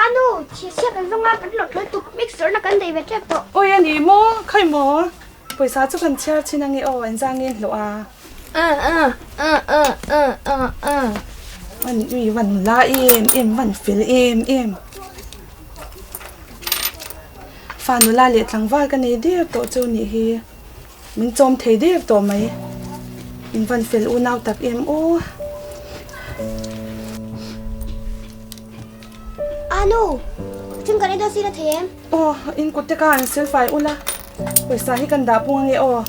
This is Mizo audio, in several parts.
Anu, thirchhia kan zawng a, kan hlawh ṭhawi tuk, mixer na kan nei ve ṭep tawh. Awi a ni maw, khawi maw, pawisa chu kan chhiar chin ange aw, engzang nge hlawh a? An ui van la em em, van fel em em. Fa nula leh tlangval ka nei der tawh chu nih hi. Min chawm thei der tawh mai. In van fel unau tak em aw. Anu, thing kan ei dawn sin a thei em? Aw, in kut te kha an sel fai ula, pawisa hi kan dah pung ange aw.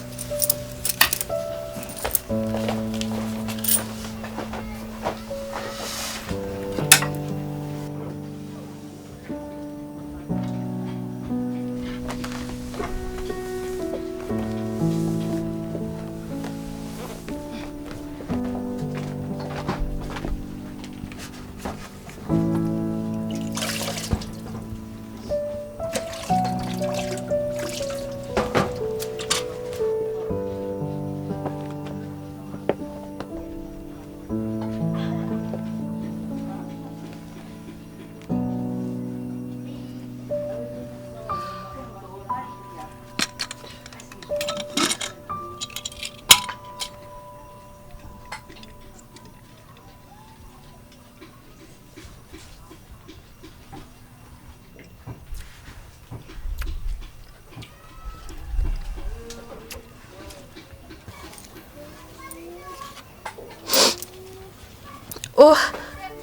Aw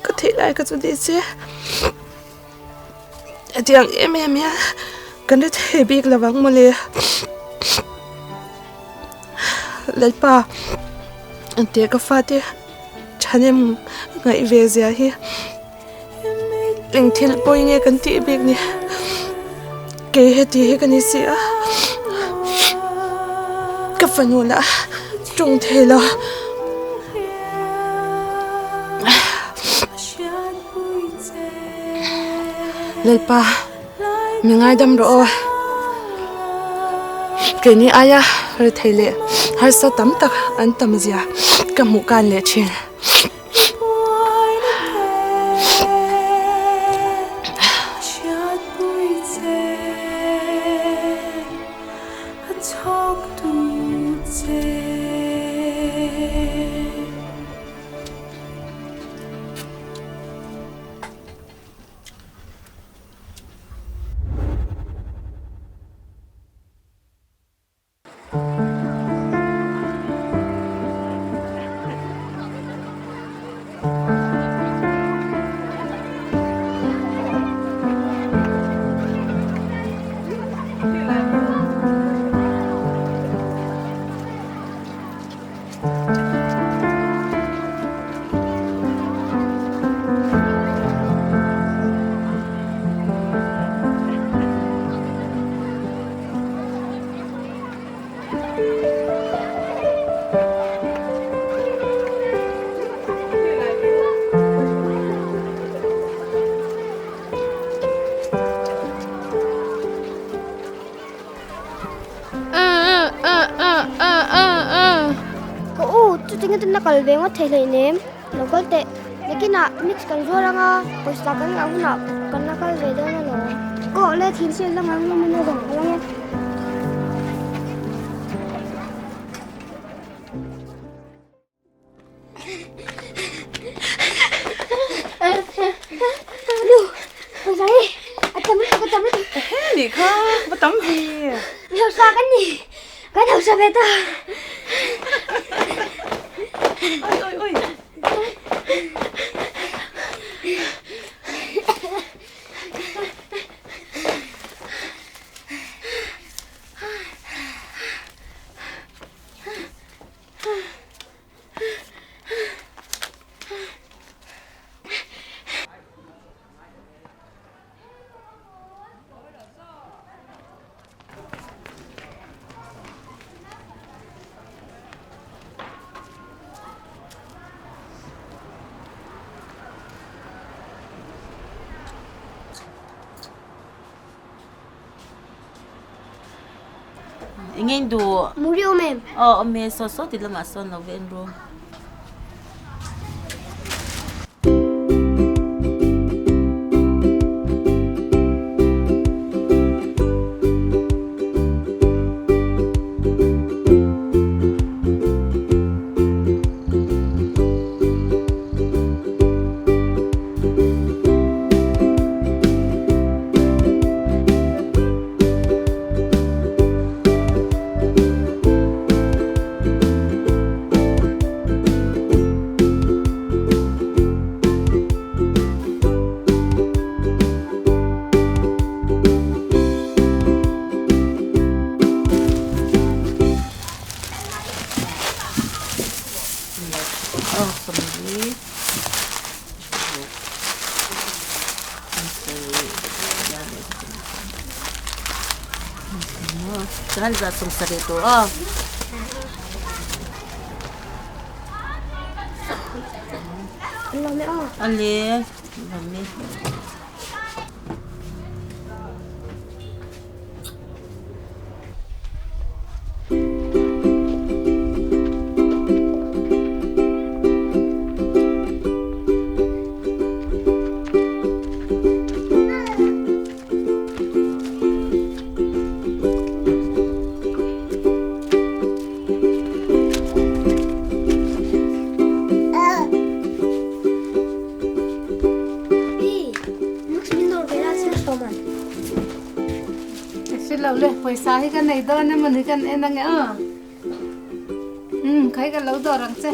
ka theih lai ka chu ni se hetiang em em hian kan ri thei bik lo ang mawle Lalpa engtiang ka fate thahnem ngaih ve zia hi eng thil pawi nge kan tih bik ni kei heti hi ka ni si a ka fanu lah tawng thei lo. Lalpa mi ngaidam rawh aw keini aia rethei leh harsa tam tak an tam zia ka hmuh kan leh thin. Chutiang ten a kal ve ngawt thei hleinem. Lo kal teh. Nakinah mix kan zuar anga pawisa kan ngah hunah kan la kal ve dawn alawm. Kawh le thil sial dang ang hlawm in a rawn kal ange. Nu, pawisa hi a tam lutuk a tam lutuk. He nih kha, va tam ve. Mi hausa kan ni, kan hausa ve ta. Oi oi oi. Eng nge in duh? Muri awm em? Aw awm e, saw saw ti lamah sawn lo ve en ru. Aw sawmli. Chuan za 70 tur aw. Ale mami. Silo le pawisa hi ka nei dawn emaw ni kan en ange aw. Umm khai ka lo dawr ang che.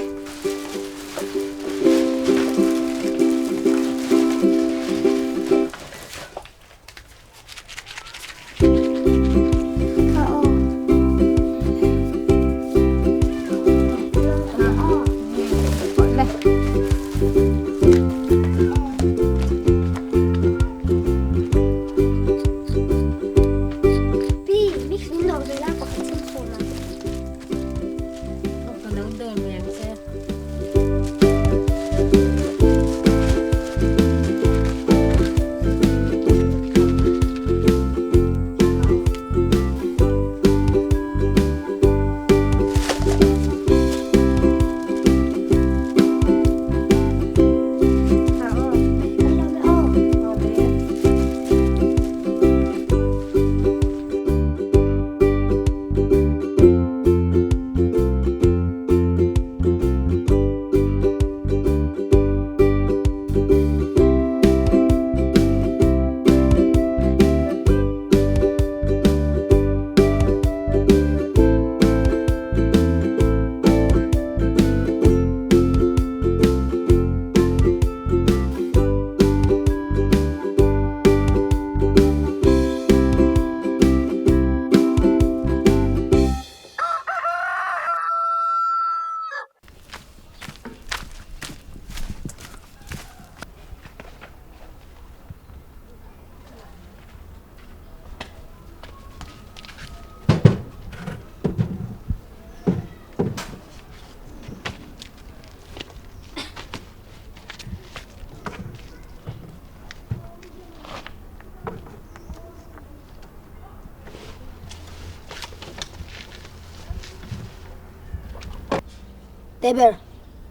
Teber,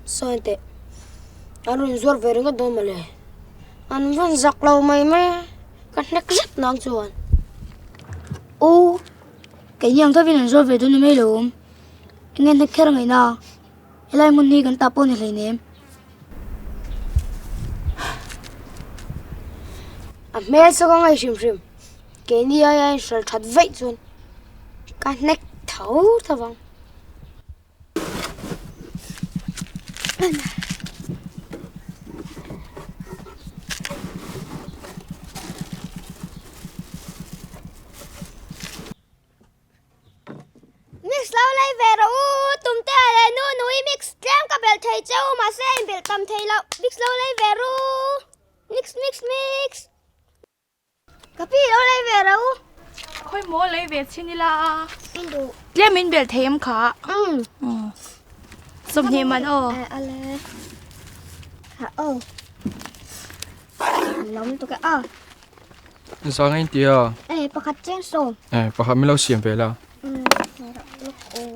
sawi teh. An rawn zuar ve ringawt dawn mawle. An vawn zak lo mai mai a, ka hnek zet nang chuan. U, keini ang thovin an zuar ve dawn ni mai lo awm. Enge hnek kher ngaihna a, helai hmun hi kan tah pawh ni hleinem. A hmel chu ka ngaih hrim hrim, keini aia inhrilh that vaih chuan ka hnek tho tho vang. Mix lo lei ve rawh u, tumte ah leh nu nui mix tlem ka belh thei che u mahse a inbelh tam thei loh, mix lo lei ve ru, mix mix mix. Ka pi lo lei ve rawh u. Khawi maw lei ve chhin ila a. In duh. Tlem in belh thei em kha? Umm. Sawmhnih man aw. Ale. Ha aw. Lawm tuk e a. Zang a inti a. Eh pakhat cheng sawm. Eh pakhat min lo siam ve la. Umm lawk aw.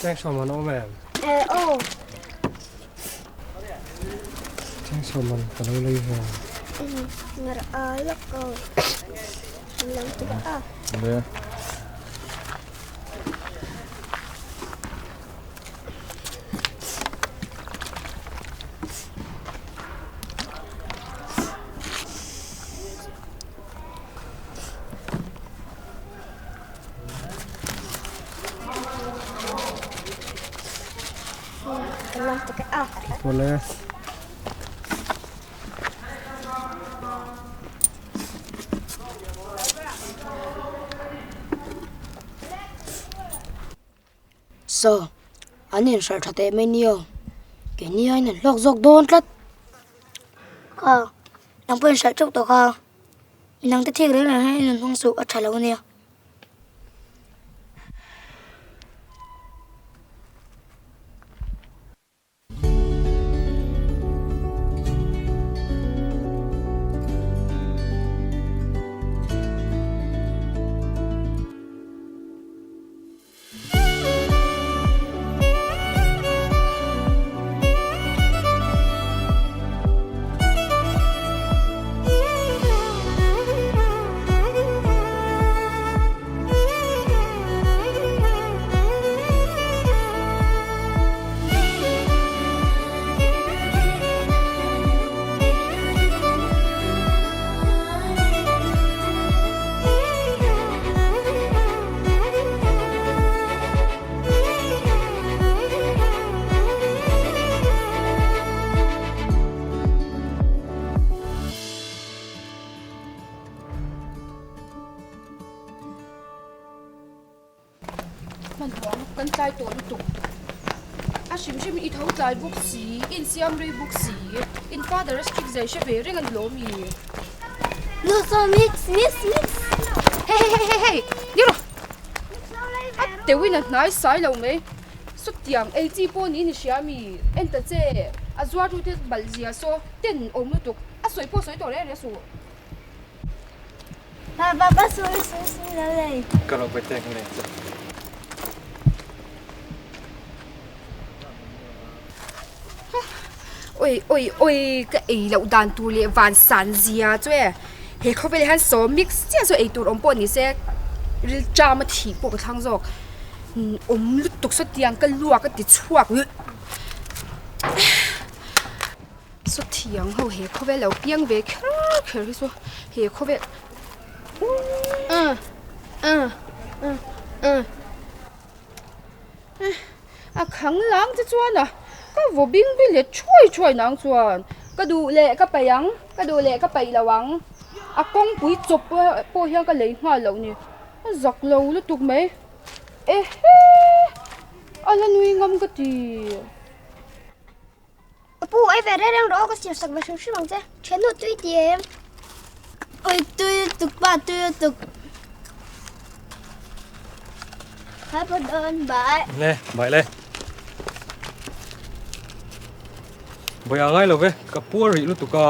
Cheng sawm an awm em? Eh aw. Cheng sawm an ka lo lei ve. Ngar a lawk aw. Lam tuk a. Le. Pawle. Saw, an inhralh tha teh mai nia, keini aiin an hlawk zawk dawn tlat. Kha, nang pawh inhralh teuh tawh kha. Midang te thik reng reng hian in hmang suh a tha lo ania. Hmanhmawh kan tlai tawh lutuk. A hrim hrim i tho tlai bawk si, i insiam rei bawk si, in father a strict zai hre ve reng a ni lawm i. Nu saw mix mix mix. Hei hei hei hei ni rawh. A teuhin a hnai sai lo mai. Sawtiang ei chi pawh niin i hria mi? En ta che, a zuar tu te balh zia saw ten awm lutuk. A sawi pawh sawi tawh reng reng suh. Pa pa pa sawi sawi sawi lo lei. Ka lo pe tek leh che. Oi oi oi ka ei loh dan tur leh van san zia chu e he khawvel hian saw mix chiah chu ei tur awm pawh ni se ril ṭam a thih pawh ka thlang zawk awm lutuk sawtiang ka luak a ti chhuak sawthiang ho he khawvel lo piang ve kher kher hi chu he khawvel A khang lang che chuan a ka vaw bing bing leh thuai thuai nang chuan ka duh leh ka paih ang ka duh leh ka paih lo ang a kawngpui chawp pawh hian ka lei nghal loh ni a zak lo lutuk mai ehe a la nui ngam ka ti. Ka pu ei ve reng reng rawh aw ka siam sak ve hrim hrim ang che thiannu tui ti em. Oi tui lutuk pa tui lutuk. Hai pawh dawn bye. Le bye le. Bawi a ngai lo ve ka puar rih lutuk a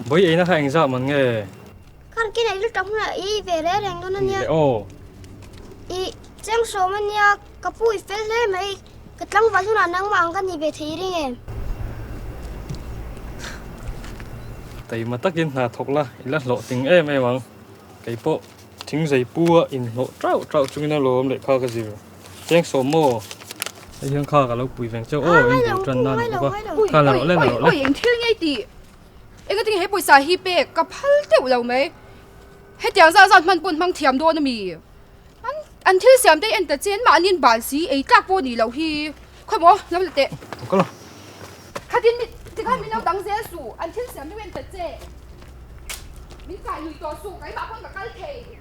bawi eina kha engzah man nge. Kha khan kinah i lu tang hunah i ei ve reng reng dawn a nia. Ni le aw. I cheng sawm a nia, ka pu i fel hle mai. Ka tlangval hunah nangmah ang ka ni ve thei ring em? Taima takin hna thawk la, i la hlawh ting em em ang. Kei pawh thing zei pu a inhlawh tauh tauh chungin a lawm lehkha ka zir. Cheng sawm maw? Hei hian kha ka lo pui veng cheu aw, in bul tan nan bawk a. Kha la rawh le, la rawh le. Oi, eng thil ngei tih? Engatinge he pawisa hi pek ka phal teuh lo mai. Hetiang zat zat hman pawn hmang thiam dawn a mi? An an thil siam te en ta che an mahni an bal si ei tlak pawh ni loh hi. Khawi maw lo la teh. Ka la. Khatin mi tikhan min lo dang zel suh an thil siam te en ta che. Min kai lui tawh suh keimah pawn ka kal thei.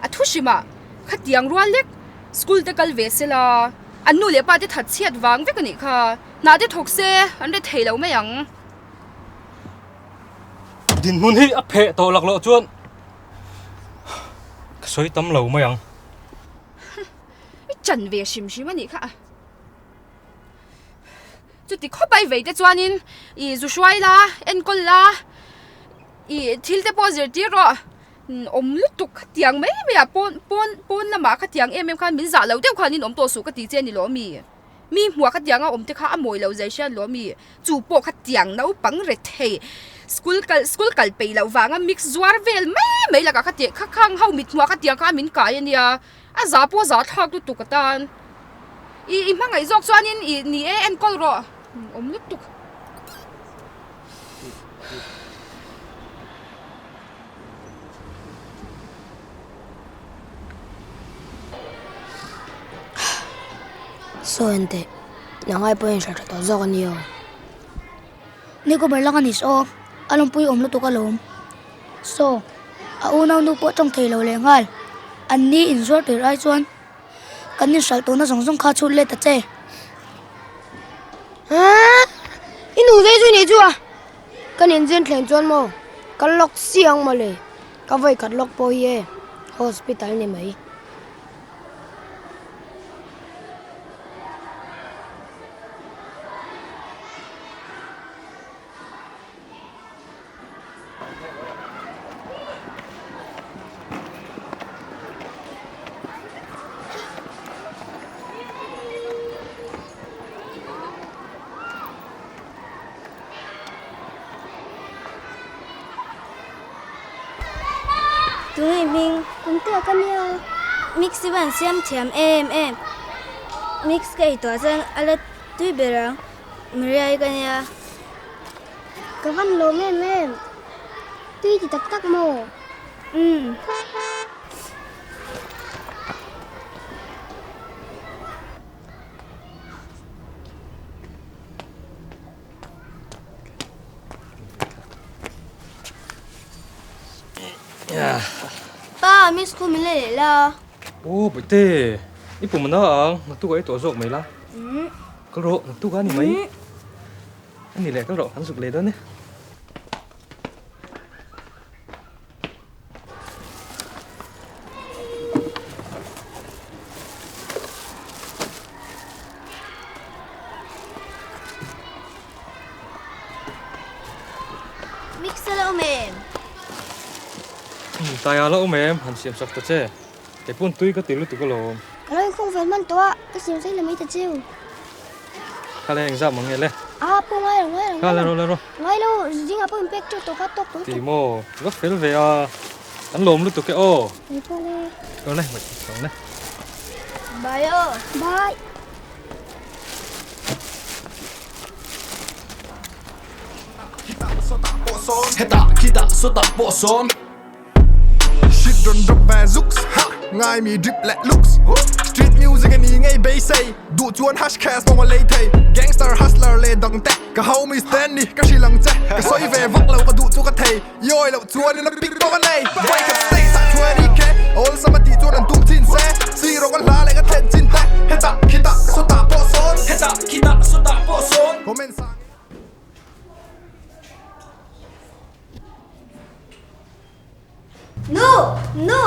A thu hrim ah khatiang rual lek school te kal ve se la an nu leh pa te that chhiat vang vek a nih kha hnah te thawk se an re thei lo mai ang. Dinhmun hi a pheh tawh laklawh chuan ka sawi tam lo mai ang. I chan ve hrim hrim a nih kha. Chuti khawp a i vei te chuanin i zu hruai la, enkawl la, i thil te pawh zirtir rawh. Awm lutuk khatiang mai mai ah pawn pawn pawn lamah khatiang em em khan min zah lo deuh khanin awm tawh suh ka ti che a ni lawm mi. Mi hmuah khatiang a awm te kha a mawi lo zai hriat lawm mi. Chu pawh khatiang naupang re thei school kal school kal peih loh vanga mix zuar vel mai mai lakah khatiang kha khang ho mit hmuah khatiang kha min kai a nia. A za pawh za thlak lutuk atan. I i hmangaih zawk chuanin i ni e enkawl rawh. Awm lutuk. Saw en teh, nang ai pawhin hrilh tha tawh zawk a ni aw. Ni ko ber lak a ni saw, a lawmpui awm lutuk alawm. Saw, a unau nu pawh tawng thei lo leh nghal. An ni inzuar tur ai chuan kan inhralh tawhna zawng zawng kha chhut let ta che. Haa, i nu zai chu nih chu a, kan inzin thleng chuan maw ka lawk si ang mawle, ka vawikhat lawk pawh hi e hospital ni mai. Tunge hming? Kum te ka nia. Mix hi van siam thiam em em. Mix ka ei tawh chuan a la tui ber ang. Maria-i ka nia. Ka van lawm em em. Tui ti tak tak maw? Umm. Pa, miss khu min la leh la. Aw Bawihtê, i pum a na ang, naktuk ah i tuah zawk mai la. Kal rawh, naktuk a ni mai. A ni leh kal rawh, kan zuk leh dawn e. Mix a la awm em? Tai a la awm em? Han siam sak ta che. Kei pawn tui ka ti lutuk alawm. Ka lo inkhawm fel hman tawh a, ka siam sei la mai ta cheu. Kha le engzah mang nge le? A pawh ngai lo, ngai lo, Kha le rawh le rawh. Ngai lo, zingah pawh in pek teuh tawh kha tawk tawh. Ti maw, va fel ve a, an lawm lutuk e aw. Ngai pawh le. Kawr le, mei tawng le. Bye aw. Bye. Hetah khitah sawtah pawh sawn. Shit rawn drop ve zuks ha ngai mi drip leh looks. Street music. ka ni ngei beisei Duh chuan hash cash pawh a lei thei Gangster hustler leh dang te Ka homies te an ni ka hrilh ang che Ka sawi ve vak lo ka duh chu ka thei I awi loh chuan in a pic pawh ka nei Vawi khat stage ah chuan i khe Awlsam a tih chuan an tum chin se Zero ka hla leh ka thlen chin te Hetah khitah sawtah pawh sawn Hetah khitah sawtah pawh sawn Comment sang in. Nu! Nu!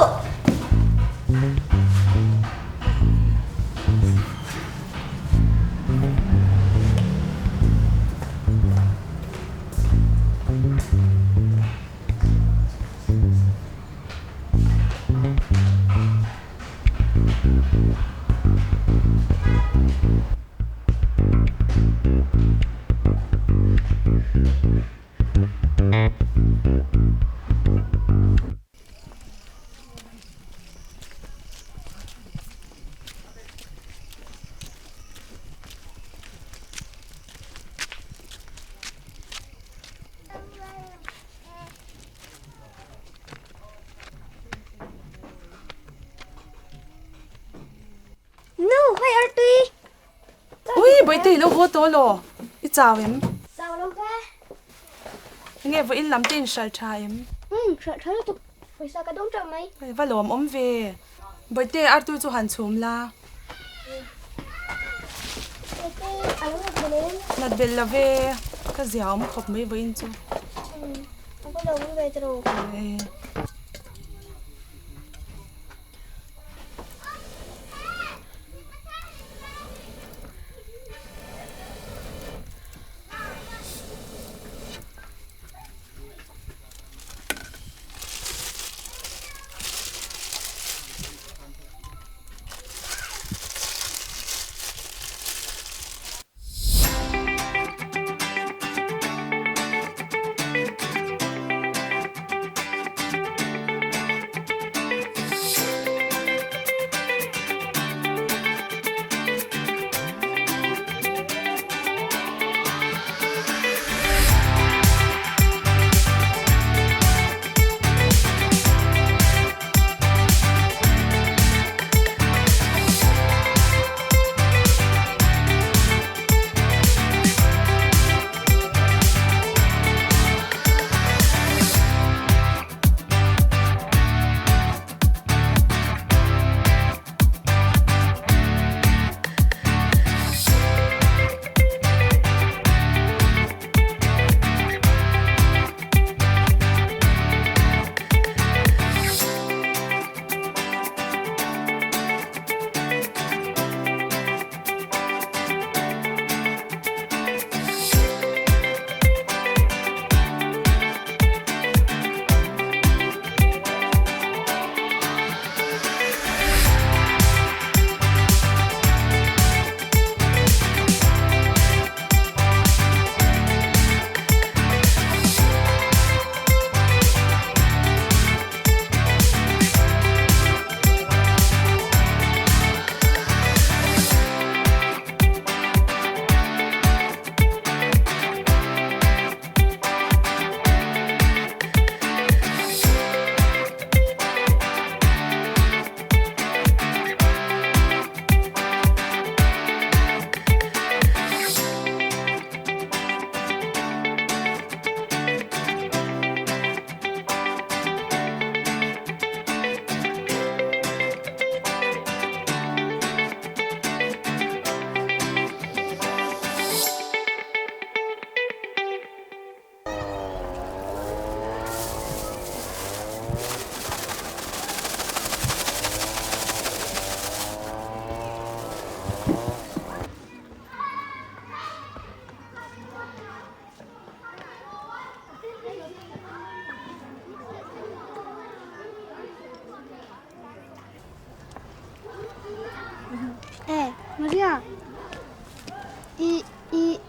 Nu, hei artui! Ui, Bawihte i lo haw tawh law? I chau em? Chau lo ve. Enge vawiin lam te in hral tha em? Umm, hral tha lutuk. Pawisa ka dawng teuh mai. Hei, va lawm awm ve. Bawihte, artui chu han chhum la. Bawihte, a lo nat belh em? Nat belh lo ve. Ka zia awm khawp mai vawiin chu. Umm, a va lawm awm ve tiraw? Ee. Eh, Maria. I i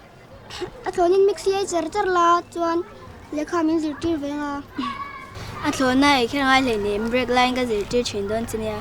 a thlawnin mix hi ei char char la chuan lehkha min zirtir ve ang a. A thlawna ei kher ngai hleinem break laiin ka zirtir thin dawn che nia.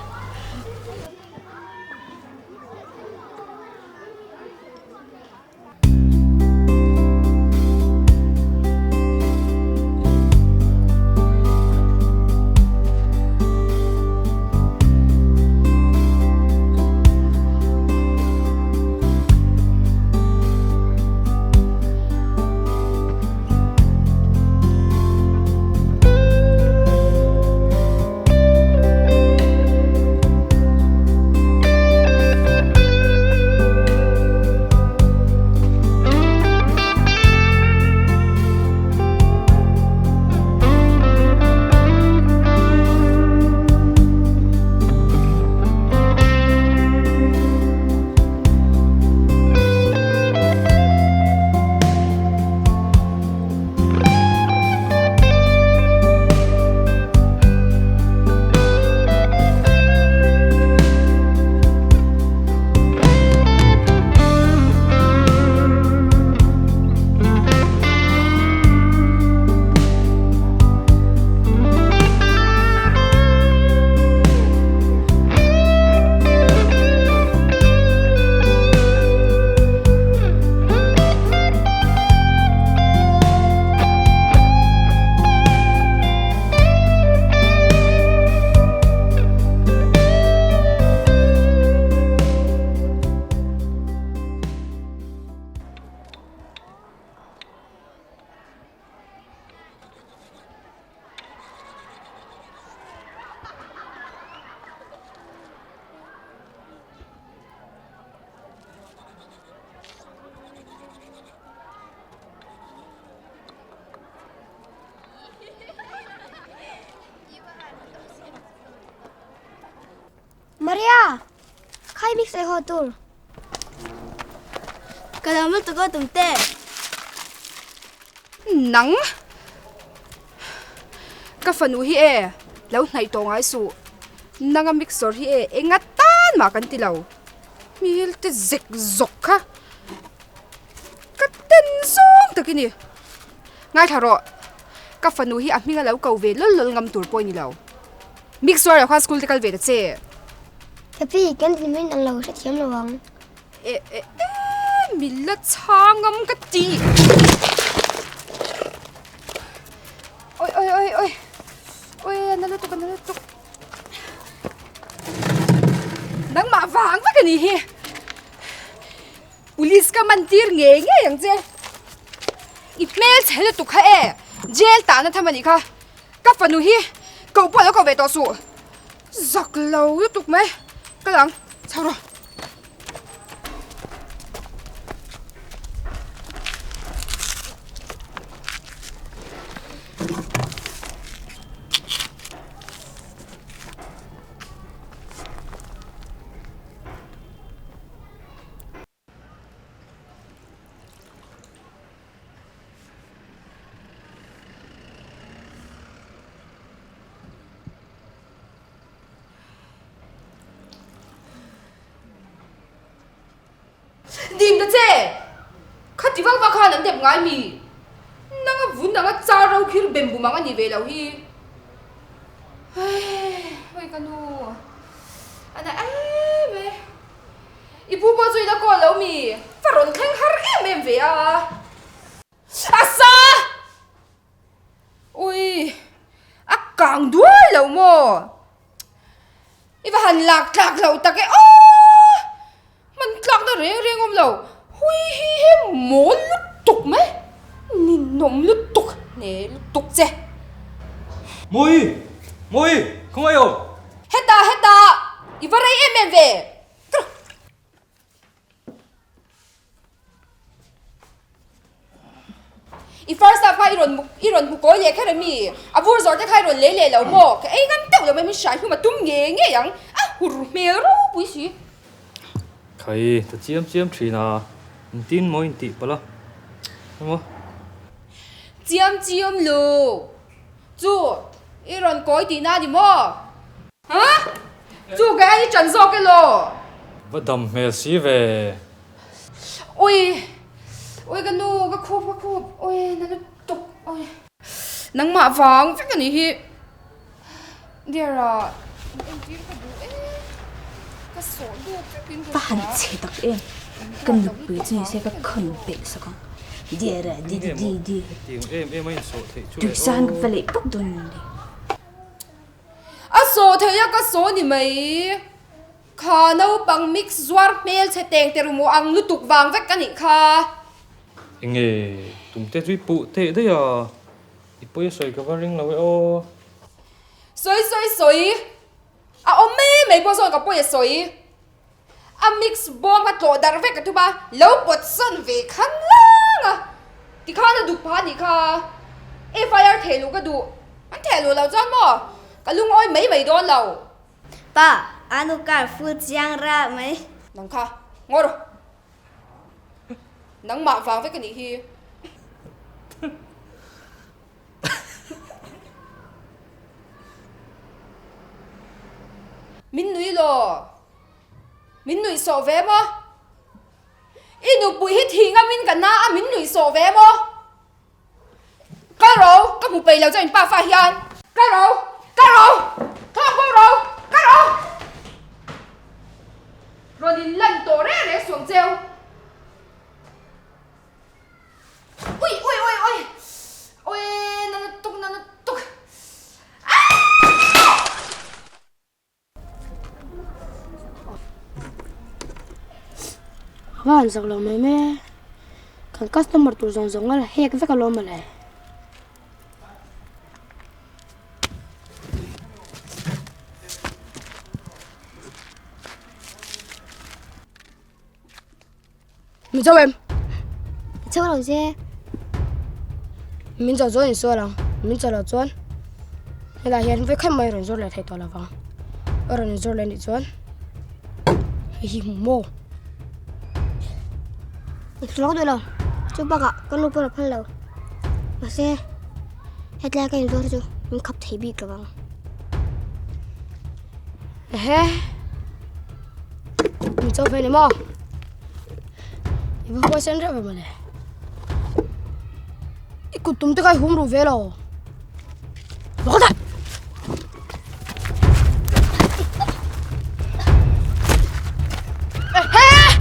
Maria! Khai mix ei haw tur. Ka lo mut tuk aw tumte. Nang! Ka fanu hi e, lo hnaih tawh ngai suh. Nanga mixer hi e, enga tan mah kan ti lo. Hmel te zek zawk kha ka ten zawng tak i ni. Ngaithla rawh, ka fanu hi a hming a lo ko ve lawl lawl ngam tur pawh i ni lo. Mixer ah khan school te kal ve ta che. Happy, kan hlim in an lo hrethiam lo ang. E e e, min la chhang ngam ka ti. Oi oi oi oi, oi a na lutuk a na lutuk. Nangmah vang vek a ni hi. Police ka man tir ngei ngei ang che. I hmel chhe lutuk kha e, jail tahna tham a nih kha. Ka fanu hi koh pawh lo ko ve tawh suh. Zak lo lutuk mai. Kal ang, chho rawh. Dim ta che! Khati vak vak khan an dep ngai mi? Nanga vun anga char ro khir bem bum ang a ni ve lo hi. Hei ka nu a na em e. I pu pawh chu i la call lo mi? Ka rawn thleng har em em ve a. Asa! Ui, a kang duai lo maw? I va han lak tlak loh tak e aw! Hman tlak na reng reng awm lo. Hui hi he mawl lutuk mai. Ninawm lutuk, hne lutuk che. Mawi! Mawi! Khawngaih awm! Hetah, hetah! I va rei em em ve! I first love kha i rawn i rawn hmu kawi leh kher ami? A vur zawr te kha i rawn lei leh lo maw? Ka ei ngam deuh lo mai min hrai hlum a tum ngei ngei ang a hur hmel ropui si. Khai ta chiam chiam thin a, engtin maw intih palh a emaw? Chiam chiam lo chu i rawn kawi tihna a ni maw? Ha? Chu ka ei ṭan zawk elaw? Va dam hmel si ve. Ui! Ui ka nu, ka khup, ka khup. Ui, na lutuk. Ui. Nangmah vang vek a nih hi. Dear a, entir ka duh e. Ka sawh duk vekin ka Va han chhe tak em. Ka nupui chu nise ka khawn pelh sak ang. Dear a, di di di di. Hetiang em em a insawh theih chu le aw. Tuisan ka va leh pawp dawn ni le. A saw theih a ka saw ni mai. Kha naupang mix zuar hmel chhe teng te rumaw ang lutuk vang vek a nih kha. Enge tum te chu i puh teh daih a, i pawi a sawi ka va ring lo e aw. Sawi sawi sawi, a awm mai mai pawh sawn ka pawi a sawi. A mix bawm kha tlawh darh vek ka tum a, lo pawt sawn ve khan lang a, tikhan a duk phah a nih kha. FIR theh luh ka duh, an theh luh loh chuan maw ka lungawi mai mai dawn lo. Pa, anu car full chiang ra mai. Nang kha, ngaw rawh. Nangmah vang vek a nih hi. Min nui law. Min nuih sawh ve maw? I nupui hi thih ngamin ka na a min nuih sawh ve maw? Kal ro, ka hmu peih lo chuan in pafa hian. Kal ro, kal ro, thawk bo ro, kal ro. Rawn in lan tawh reng reng suang cheu. Ui ui ui ui ui na lutuk na lutuk aah. Va han zak lo mai mai e kan customer tur zawng zawng a la hek vek alawm mawle. Min cho em? Cho lo che. Min cho chuan in sual ang. Min cho lo chuan helai hian vek khat mai rawn zawr leh thei tawh lovang. A rawn inzawr leh nih chuan. Hei hi hmu maw? Inhrilh duh lo. Chu bakah ka nu pawh a phal lo. Mahse, hetlai ka inzuar chu min khap thei bik lo ang. Ehe. Min cho ve ni maw? I va huaisen reuh ve mawle. I kut tum te kha i hum ruh ve lo. Lo kal dah!